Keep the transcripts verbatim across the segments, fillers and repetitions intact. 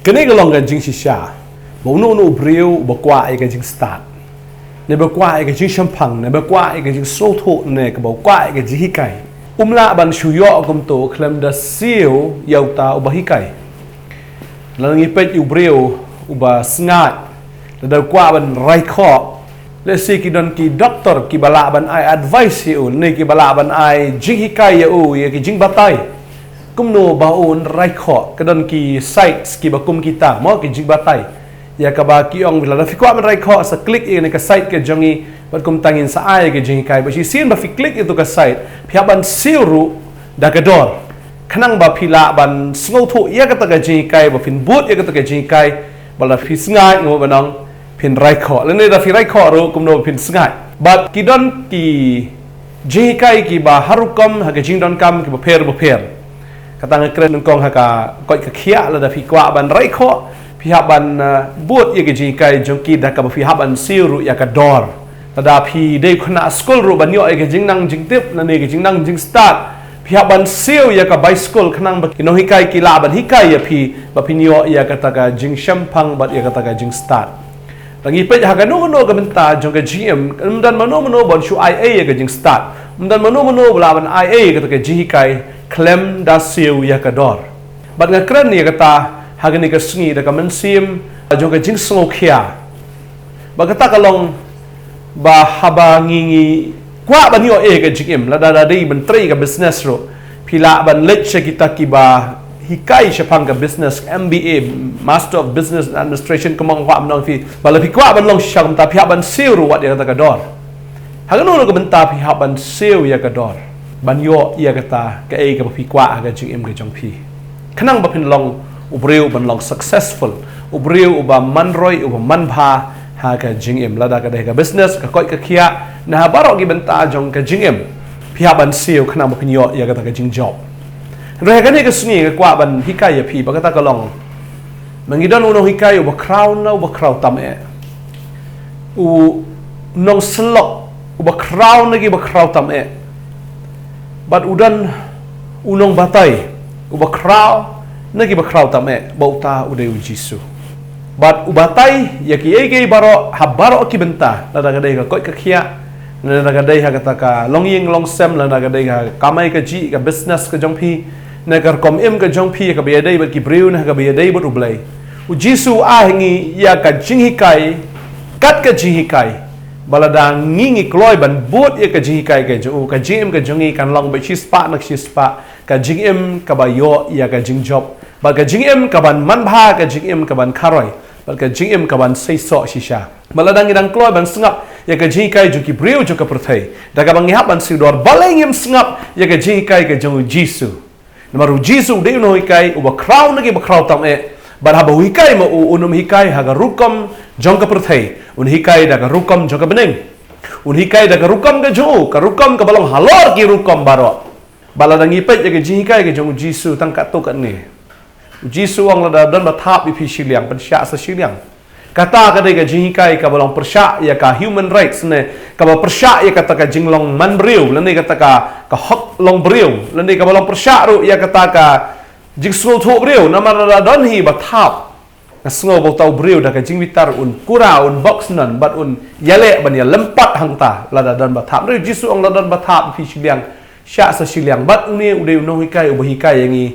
Kane ka long ka jingshisha ba uno uno u briew uba kwah ïa ka jingstad, ne ba kwah ïa ka jingshemphang, ne ba kwah ïa ka jingsngewthuh, ne kaba kwah ïa ka jinghikai, um lah ban shu ïoh kumto khlem da siew ïa uta uba hikai. Lada ngi peit ïa u briew uba sngaid, lada u kwah ban rai khoh, lehse ki don ki doktor kiba lah ban ai advice ïa u, ne kiba lah ban ai jinghikai ïa u ïa ki jingbatai kumno ba un rai khoh. Ka don ki sites kiba kum kita mo, ki jingbatai ïa kaba ki ong, lada phi kwah ban rai khoh, sa click ïa kane ka site ka jong ngi, bad kumta ngin sa ai ïa ka jinghikai. Bad shisien ba phi click ïa tu ka site, phi hap ban siew ruh da ka dor, khnang ba phi lah ban sngewthuh ïa kata ka jinghikai, ba phin bud ïa kata ka jinghikai. Ba lada phi sngaid, nga mut ban ong, phin rai khoh, lane da phi rai khoh ruh kumno ba phin sngaid. Bad ki don ki jinghikai kiba ha rukom, ha ka jingdonkam kiba pher bapher. Kata nga kren nyngkong ha ka koit ka khiah, lada phi kwah ban rai khoh, phi hap ban, uh, bud ïa ka jinghikai jong ki da kaba phi hap ban siew ruh ïa ka dor. Lada phi dei khynnah skul ruh, ban ïoh ïa ka jingnang jingtip, lane ka jingnang jingstad, phi hap ban siew ïa ka bai skul khnang ba ki nonghikai ki lah ban hikai ïa phi ba phin ïoh ïa kata ka jingshemphang bad ïa kata ka jingstad. Lada ngi peit ha kano kano ka bynta jong ka jingim, ym don mano mano ban shu ai ei ïa ka jingstad, ym don mano mano ba lah ban ai ei ïa kata ka jinghikai khlem da siew ïa ka dor. Bad nga kren ïa kata ha kane ka sngi da ka mynsiem jong ka jingsngewkhia. Ba kata ka long ba haba ngi, ngi kwah ban ïoh ei ïa ka jingim, lada da dei ban trei ka business ruh, phi lah ban leit sha kita kiba hikai shaphang ka business, M B A, Master of Business Administration, kumba nga kwah ban ong ïa phi. Ba lada phi kwah ban long shisha kumta, phi hap ban siew ruh wat ïa kata ka dor. Ha kano kano ka bynta phi hap ban siew ïa ka dor ban ïoh ïa kata kaei kaba phi kwah ha ka jingim ka jong phi, khnang ba phin long u briew ban long successful, u briew uba manroi, uba manbha ha ka jingim. Lada ka dei ka business, ka koit ka khiah, ne ha baroh ki bynta jong ka jingim, phi hap ban siew khnang ba phin ïoh ïa kata ka jingjop. Hynrei ha kane ka sngi nga kwah ban hikai ïa phi ba kata ka long, ma ngi don u nonghikai uba khraw na uba khraw tam eh, u nongsyllok uba khraw na kiba khraw tam eh, bad u don u nongbatai uba khraw na kiba khraw tam eh, ba uta u dei u Jisu. Bad u batai ïa kiei kiei baroh ha baroh ki bynta, lada ka dei ka koit ka khiah, lada ka dei ha kata ka longïing longsem, lada ka dei ha ka kamai kajih, ka business ka jong phi, ne ka rukom im ka jong phi, ha kaba ïadei bad ki briew ne ha kaba ïadei bad U Blei. U Jisu u ai ha ngi ïa ka jinghikai, kat ka jinghikai, ba lada ngi, ngi kloi ban bud ïa ka jinghikai ka jong u, ka jingim ka jong ngi kan long beit shispah na shispah ka jingim kaba ïoh ïa ka jingjop, bad ka jingim kaban manbha, ka jingim kaban kharoi, bad ka jingim kaban seisoh shisha. Bad lada ngi dang kloi ban sngap ïa ka jinghikai jong ki briew jong ka pyrthei, da kaba ngi hap ban siew dor, balei ngim sngap ïa ka jinghikai ka jong u Jisu? Namar u Jisu u dei u nonghikai uba khraw na kiba khraw tam eh, bad haba u hikai ma u, un ym hikai ha ka rukom jong ka pyrthei, un hikai da ka rukom jong ka bneng. Un hikai da ka rukom ka jong u, ka rukom kaba long halor ki rukom baroh. Bad lada ngi peit ïa ka jinghikai ka jong u Jisu tang katto katne, u Jisu u ong, lada don ba thap ïa phi shiliang, pynshah sa shiliang. Kata ka dei ka jinghikai kaba long pyrshah ïa ka human rights, ne kaba pyrshah ïa kata ka jinglong manbriew, lane kata ka, ka hok long briew, lane kaba long pyrshah ruh ïa kata ka jingsngewthuh briew. Namar lada don hi ba thap, nga sngew ba uta u briew da ka jingbitar un kura, un bok syndon, bad un ïaleh ban ïalympat hangta lada don ba thap. Hynrei u Jisu u ong, lada don ba thap ïa phi shiliang, shah sa shiliang. Bad une u dei u nonghikai uba hikai ïa ngi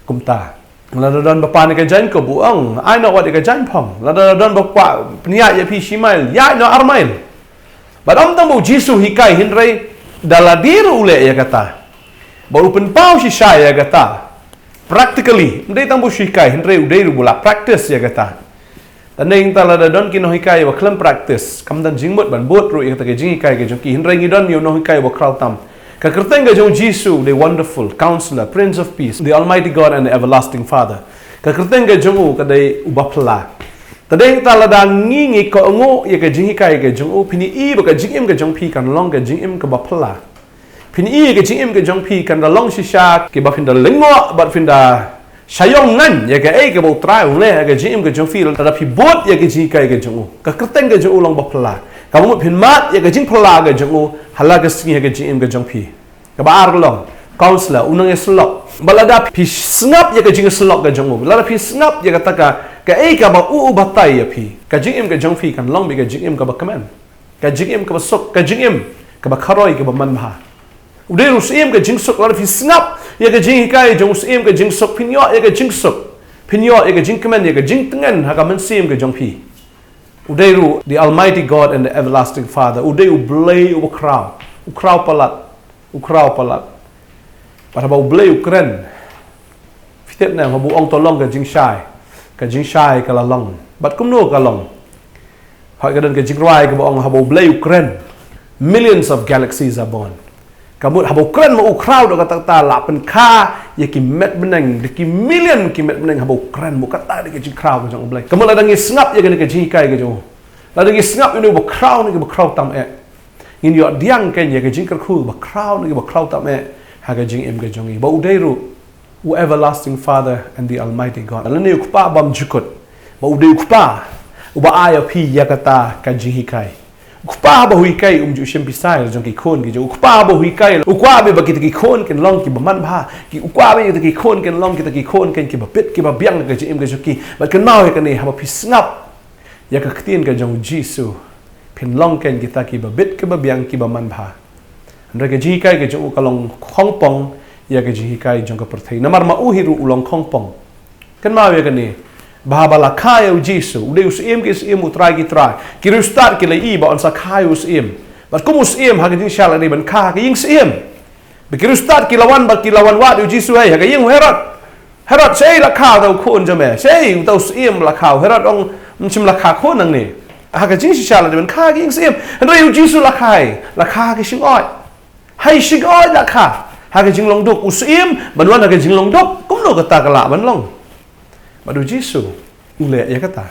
kumta. Lada don ba pan ïa ka jaiñkup, u ong, ai noh wat ïa ka jaiñphong. Lada don ba kwah pynïaid ïa phi shi mail, ïaid noh ar mail. Bad ym tang ba u Jisu u hikai, hynrei da lade ruh u leh ïa kata. Bad u pynpaw shisha ïa kata practically. Ym dei tang ba u shu hikai, hynrei u dei ruh ba u la practice ïa kata. Te nangta lada don ki nonghikai ba khlem practice, kam don jingmut ban bud ruh ïa kata ka jinghikai ka jong ki. Hynrei ngi don ïa u nonghikai ba khraw tam. Ka kyrteng ka jong u Jisu u dei Wonderful Counselor, Prince of Peace, the Almighty God and the Everlasting Father. Ka kyrteng ka jong u ka dei uba phylla. Te nangta lada ngi, ngi kohnguh ïa ka jinghikai ka jong u, phin ïohi ba ka jingim ka jong phi kan long ka jingim kaba phylla. Phin ïohi ka jingim ka jong phi kan da long shisha kiba phin da lyngngoh bad phin da shah ïoh ngaiñ ïa kaei kaba U Trai u leh ha ka jingim ka jong phi, lada phi bud ïa ka jinghikai ka jong u. Ka kyrteng ka jong u long ba phylla. Kaba mut phin mad ïa ka jingphylla ka jong u ha la ka sngi ha ka jingim ka jong phi. Kaba ar ka long Counselor, u nongïasyllok. Bad lada phi sngap ïa ka jingïasyllok ka jong u, lada phi sngap ïa kata ka Kaei kaba u u batai ïa phi? Ka jingim ka jong phi kan long bad ka jingim kaba kmen, ka jingim kaba suk, ka jingim kaba kharoi, kaba manbha. U dei ruh u syiem ka jingsuk. Lada phi sngap ïa ka jinghikai jong u syiem ka jingsuk, phin ïoh ïa ka jingsuk, phin ïoh ïa ka jingkmen, ïa ka jingtngen ha ka mynsiem ka jong phi. U dei ruh the Almighty God and the Everlasting Father. U dei U Blei uba khraw, u khraw palat, u khraw palat. Bad haba U Blei u kren, phi tip ne, haba u ong to long ka jingshai, ka jingshai ka la long. Bad kumno ka long? Hooid, ka don ka jingrwai kaba ong haba U Blei u kren, millions of galaxies are born. Ka mut haba u kren ma u khraw da kata, kata la pynkha ïa ki met bneng, da ki million ki met bneng haba u kren, mut kata dei ka jingkhraw ka jong U Blei. Ka mut lada ngi sngap ïa kane ka jinghikai ka jong u, lada ngi sngap ïa une uba khraw ne kiba khraw tam eh, ngin ïoh pdiang kein ïa ka jingkyrkhu ba khraw ne kiba khraw tam eh ha ka jingim ka jong ngi. Ba u dei ruh u Everlasting Father and the Almighty God, lane u Kpa bymjukut. Ba u dei u Kpa uba ai ïa phi ïa kata ka jinghikai. U Kpa haba u hikai um ju shim pisa la jong ki khun ki jong u. U Kpa haba u hikai u kwah bad ba kita ki khun kin long kiba manbha, ki u kwah bad kita ki khun kin long kita ki khun kein kiba bit kiba biang ka jingim ka jong ki. Bad kynmaw ïa kane, haba phi sngap ïa ka ktien ka jong U Jisu, phin long kein kita kiba bit kiba biang kiba manbha. Hynrei ka jinghikai ka jong u ka long khongpong ïa ka jinghikai jong ka pyrthei. Namar ma u hi ruh u long khongpong. Kynmaw ïa kane, ba haba la kha ïa U Jisu, u dei u syiem ki syiem, u trai ki trai, ki riewstad ki la ïohi ba yn sa kha ïa u syiem. Bad kum u syiem ha ka jingshai la dei ban kha ha ka ïing syiem. Ba ki riewstad ki la wan, ba ki la wan wad ïa U Jisu, hei, ha ka ïing u Herod. Herod, shaei la kha uta u khun jong me? Shaei uta u syiem la kha? U Herod ong, ym shym la kha khun nangne. Ha ka jingshisha la dei ban kha ha ka ïing syiem. Hynrei U Jisu la kha, la kha ha ka shingoid. Ha ka shingoid la kha. Ha ka jinglong duk. U syiem ban wan ha ka jinglong duk, kumno kata ka lah ban long? Bad U Jisu u leh ïa kata.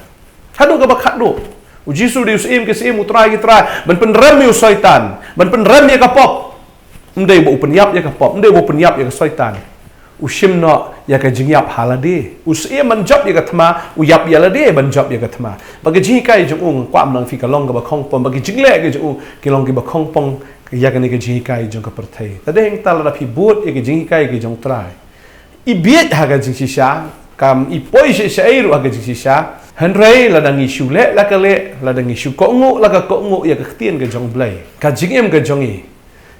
Haduh kaba khatduh. U Jisu u dei u syiem ki syiem, u trai ki trai, ban pynrem ïa u Soitan, ban pynrem ïa ka pop. Ym dei ba u pynïap ïa ka pop, ym dei ba u pynïap ïa ka Soitan. U shim noh ïa ka jingïap ha lade. U syiem ban jop ïa ka thma, u ïap ïa lade ban jop ïa ka thma. Ba ka jinghikai jong u, nga kwah ban ong ïa phi, ka long kaba khongpong. Ba ka jingleh ka jong u ki long kiba khongpong ïa kane ka jinghikai jong ka pyrthei. Te dei hangta lada phi bud ïa ka jinghikai ka jong u Trai, i bieit ha ka jingshisha, kam i poi shaei shaei ruh ha ka jingshisha. Hynrei lada ngi shu leh la ka leh, lada ngi shu kohnguh la ka kohnguh ïa ka ktien ka jong U Blei, ka jingim ka jong ngi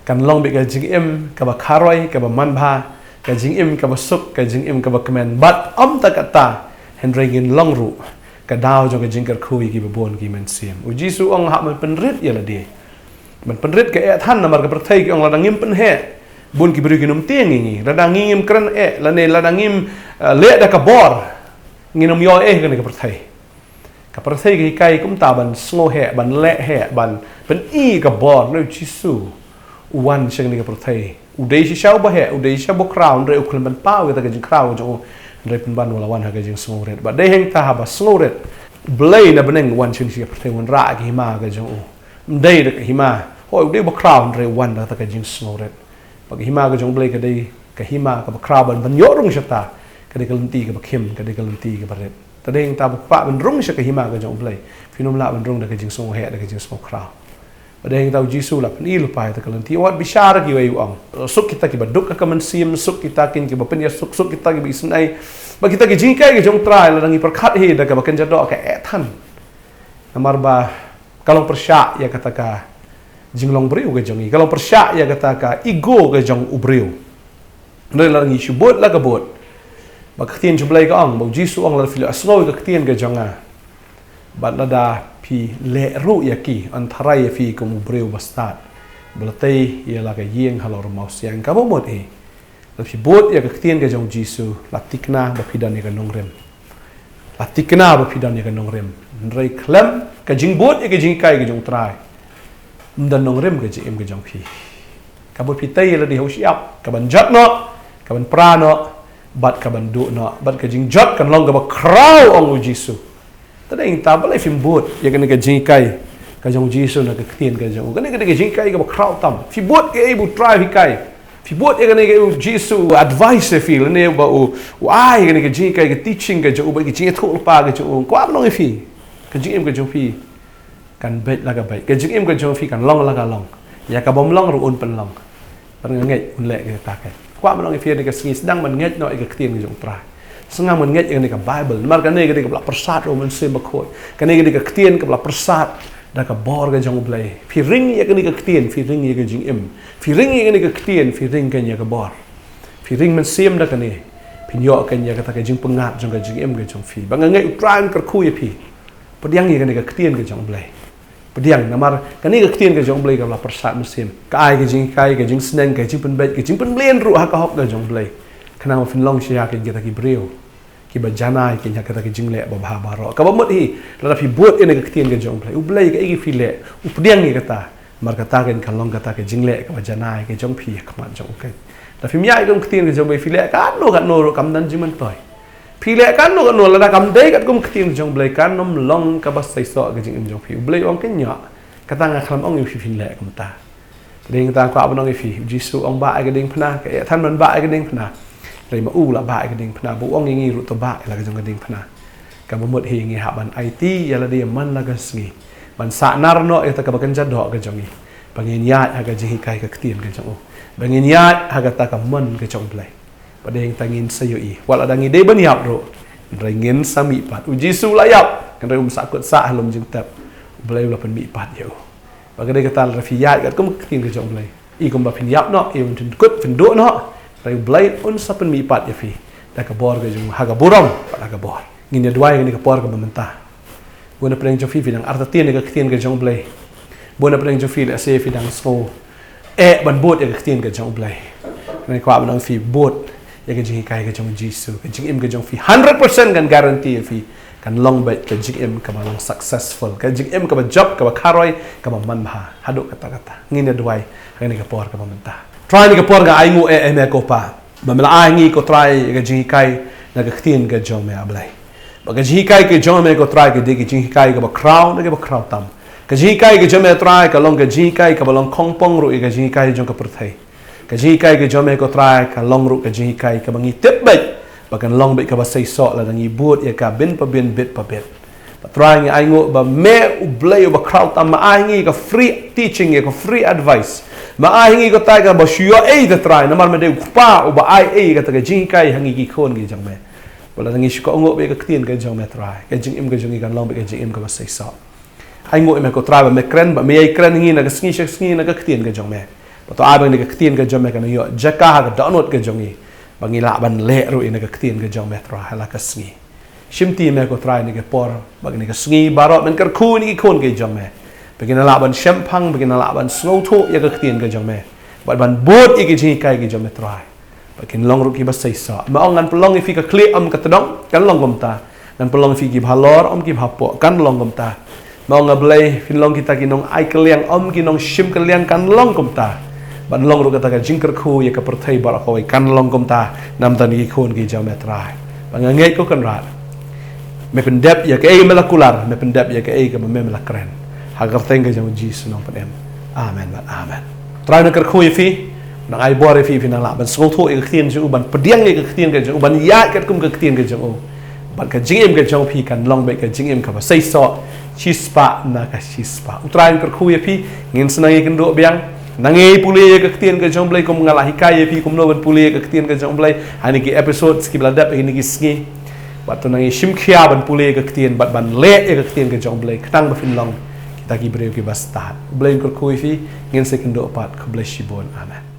kan long bad ka jingim kaba kharoi, kaba manbha, ka jingim kaba suk, ka jingim kaba kmen. Bad ym tang kata, hynrei ngin long ruh ka daw jong ka jingkyrkhu ïa kiba bun ki mynsiem. U Jisu u ong, hap ban pynrit ïa lade. Ban pynrit ka eh than, namar ka pyrthei ki ong lada ngim pynheh, bun ki briew kin ym tieng ïa ngi. Lada ngi ngim kren eh, lane lada ngim, eh, leh da ka bor, ngin ym ïoh eh ha kane ka pyrthei. Ka pyrthei ka hikai kumta ban sngewheh, ban leh heh, ban pyni ka bor. Hynrei U Jisu u wan sha kane ka pyrthei. U dei shisha uba heh, u dei shisha uba khraw, hynrei u khlem ban paw ïa kata ka jingkhraw ka jong u. Hynrei pynban u la wan ha ka jingsngewrit. Bad dei hangta haba sngewrit, U Blei na bneng u wan sha kane ka pyrthei, u wanrah ïa ka hima ka jong u. Ym dei da ka hima. Hooid, u dei uba khraw, hynrei u wan da kata ka jingsngewrit. Ba ka hima ka jong U Blei ka dei ka hima kaba khraw ban, ban ïoh rung shata, ka dei ka lynti kaba khim, ka dei ka lynti kaba rit. Te dei hangta ba phi kwah ban rung sha ka hima ka jong U Blei, phin ym lah ban rung da ka jingsngewheh, da ka jingsngewkhraw. Ba dei hangta U Jisu u la pyni lypa ïa kata ka lynti. Wat bishar kiwei, u ong, suk kita kiba duk ha ka mynsiem, suk kita kin kiba pynïasuk, suk kita kiba isynei. Ba kita ki jinghikai ki jong U Trai, lada ngi pyrkhat hi da kaba kynja doh, ka eh than. Namar ba ka long pyrshah ïa kata ka jinglong briew ka jong ngi, ka long pyrshah ïa kata ka ego ka jong u briew. Hynrei lada ngi shu bud la ka bud, ba ka ktien jong U Blei ka ong, ba U Jisu u ong, lada phi la sngew ïa ka ktien ka jong nga, bad lada phi leh ruh ïa ki, yn tharai ïa phi kum u briew bastad ba la tei ïa la ka ïing halor u mawsiang. Kaba mut hi, lada phi bud ïa ka ktien ka jong U Jisu, la thikna ba phi don ïa ka nongrim. La thikna ba phi don ïa ka nongrim. Hynrei khlem ka jingbud ïa ka jinghikai ka jong U Trai, ym don nongrim ka jingim ka jong phi. Kaba phi tei ïa lade ha u shyiap, ka ban jot noh, ka ban pra noh, bad ka ban duh noh, bad ka jingjot kan long kaba khraw, ong U Jisu. Te dei hangta balei phim bud ïa kane ka jinghikai ka jong U Jisu na ka ktien ka jong u? Kane ka dei ka jinghikai kaba khraw tam. Phi bud kaei ba U Trai u hikai, phi bud ïa kane ka U Jisu u advice ïa phi, lane ba u, u ai kane ka jinghikai, ka teaching ka jong u, ba ka jingïathuhlypa ka jong u, kwah ban ong ïa phi, ka jingim ka jong phi kan beit la ka beit. Ka jingim ka jong phi kan long la ka long. Ïa ka bym long ruh un pynlong. Bad nga ngeit un leh kata ka. Kwah ban ong ïa phi ha kane ka sngi, sdang ban ngeit noh ïa ka ktien ka jong U Trai. Sngewbha ngeit ïa kane ka Bible. Namar kane ka dei kaba la pyrsad ruh mynsiem bakhuid. Kane ka dei ka ktien kaba la pyrsad da ka bor ka jong U Blei. Phi ring ïa kane ka ktien, phi ring ïa ka jingim. Phi ring ïa kane ka ktien, phi ring kane ïa ka bor. Phi ring mynsiem da kane, phin ïoh kane ïa kata ka jingpyngngad jong ka jingim ka jong phi. Ba nga ngeit U Trai un kyrkhu ïa phi. Pdiang ïa kane ka ktien ka jong U Blei. Pdiang, namar kane ka ktien ka jong U Blei kaba la pyrsad mynsiem. Ka ai ka jinghikai, ka jingsneng, ka jingpynbeit, ka jingpynbeit ruh ha ka hok ka jong U Blei. Khnang ba phin long shisha ïa kita ki briew kiba janai ïa kita ki jingleh babha baroh. Kaba mut hi, lada phi bud ïa kane ka ktien ka jong U Blei, U Blei kaei kaei phi leh, u pdiang ïa kata. Namar kata kan long kata ka jingleh kaba janai ka jong phi ha khmat jong U Blei. Lada phim ïaid kum ka ktien ka jong U Blei, phi leh katno katno ruh kam don jingmyntoi. Phi leh katno katno, lada kam dei katkum ka ktien ka jong U Blei, kan ym long kaba seisoh ka jingim jong phi. U Blei u ong, kynnoh. Kata nga khlem ong ïa phi phin leh kumta. Dei kata nga kwah ban ong ïa phi, U Jisu u ong, bah ïa ka diengphna, ka eh than ban bah ïa ka diengphna. Hynrei ma u la bah ïa ka diengphna, ba u ong ïa ngi ruh to bah ïa la ka jong ka diengphna. Kaba mut hi, ngi hap ban aiti ïa lade man la ka sngi, ban sah nar noh ïa kata kaba kynja doh ka jong ngi, ba ngin ïaid ha ka jinghikai ka ktien ka jong u, ba ngin ïaid ha kata ka mon ka jong U Blei. Ba dei tang ngin sa ïohi, wat lada ngi dei ban ïap ruh, hynrei ngin sa mihpat. U Jisu u la ïap, hynrei um sahkut sah ha lum jingtep. U Blei u la pynmihpat ïa u. Ba ka dei kata, lada phi ïaid katkum ka ktien ka jong U Blei, i kumba phin ïap noh, i un phin kut phin duh noh, hynrei U Blei un sa pynmihpat ïa phi da ka bor ka jong u, ha ka burom bad ha ka bor. Ngin ïa duwai ha kane ka por kaba mynta. Bun na pdeng jong phi phi dang artatien ïa ka ktien ka jong U Blei. Bun na pdeng jong phi lehse phi dang sngew eh ban bud ïa ka ktien ka jong U Blei. Nga kwah ban ong ïa phi, bud ïa ka jinghikai ka jong U Jisu, ka jingim ka jong phi hundred percent kan guarantee ïa phi kan long beit ka jingim kaba long successful, ka jingim kaba jop, kaba kharoi, kaba manbha. Haduh katta katta. Ngin ïa duwai ha kane ka por kaba mynta. Trai, ha kane ka por nga ainguh eh ïa me ko Pa, ba me la ai ha ngi ko Trai ïa ka jinghikai na ka ktien ka jong me, A Blei. Ba ka jinghikai ka jong me ko Trai ka dei ka jinghikai kaba khraw na kaba khraw tam. Ka jinghikai ka jong me Trai ka long ka jinghikai kaba long khongpong ruh ïa ka jinghikai jong ka pyrthei. Ka jinghikai ka jong me ko Trai ka long ruh ka jinghikai kaba ngi tip beit ba kan long beit kaba seisoh lada ngi bud ïa ka bin pa bin, bit pa bit. Ba Trai, ngi ainguh ba me U Blei uba khraw tam, me ai ha ngi ka free teaching, ïa ka free advice. Me ai ha ngi ko Trai kaba shu ïoh ei te Trai, namar me dei U Kpa uba ai ei kata ka jinghikai ha ngi ki khun ki jong me. Ba lada ngi shu kohnguh beit ïa ka ktien ka jong me Trai, ka jingim ka jong ngi kan long beit ka jingim kaba seisoh. Ainguh ïa me ko Trai ba me kren, ba me ïai kren ha ngi na ka sngi sha ka sngi na ka ktien ka jong me. Ba to ai ba kane ka ktien ka jong me kan ïoh jaka ha ka dohnud ka jong ngi, ba ngin lah ban leh ruh ïa kane ka ktien ka jong me Trai ha la ka sngi. Shimti ïa me ko Trai ha kane ka por bad ha kane ka sngi baroh, men kyrkhu ïa kine ki khun ki jong me, ba kin lah ban shemphang, ba kin lah ban sngewthuh ïa ka ktien ka jong me, bad ban bud ïa ka jinghikai ka jong me Trai, ba kin long ruh kiba seisoh. Me ong, ngan pynlong ïa phi ka khlieh, ym ka tdong, kan long kumta. Ngan pynlong ïa phi kiba halor, ym kiba hapoh, kan long kumta. Me ong, A Blei, phin long kita ki nongai kylliang, ym ki nongshim kylliang, kan long kumta. Ban long ruh kata ka jingkyrkhu ïa ka pyrthei baroh kawei, kan long kumta na bynta ki khun ki jong me Trai. Ba nga ngeit ko Kynrad, me pyndep ïa kaei me la kular, me pyndep ïa kaei kaba me la kren. Ha ka kyrteng ka jong U Jisu Nongpynim. Amen bad amen. Trai un kyrkhu ïa phi, un ai bor ïa phi, phin lah ban sngewthuh ïa ka ktien jong u, ban pdiang ïa ka ktien ka jong u, ban ïaid katkum ka ktien ka jong u. Bad ka jingim ka jong phi kan long beit ka jingim kaba seisoh shispah na ka shispah. U Trai un kyrkhu ïa phi. Ngin sa nang ïakynduh biang, nang ïa pule ïa ka ktien ka jong U Blei, kum nga la hikai ïa phi kumno ban pule ïa ka ktien ka jong U Blei ha kine ki episode kiba la dep ha kine ki sngi. Bad to nang ïa shim khia ban pule ïa ka ktien, bad ban leh ïa ka ktien ka jong U Blei, khnang ba phin long kita ki briew kiba stad. U Blei un kyrkhu ïa phi. Ngin sa ïakynduh pat. Khublei shibun. Amen.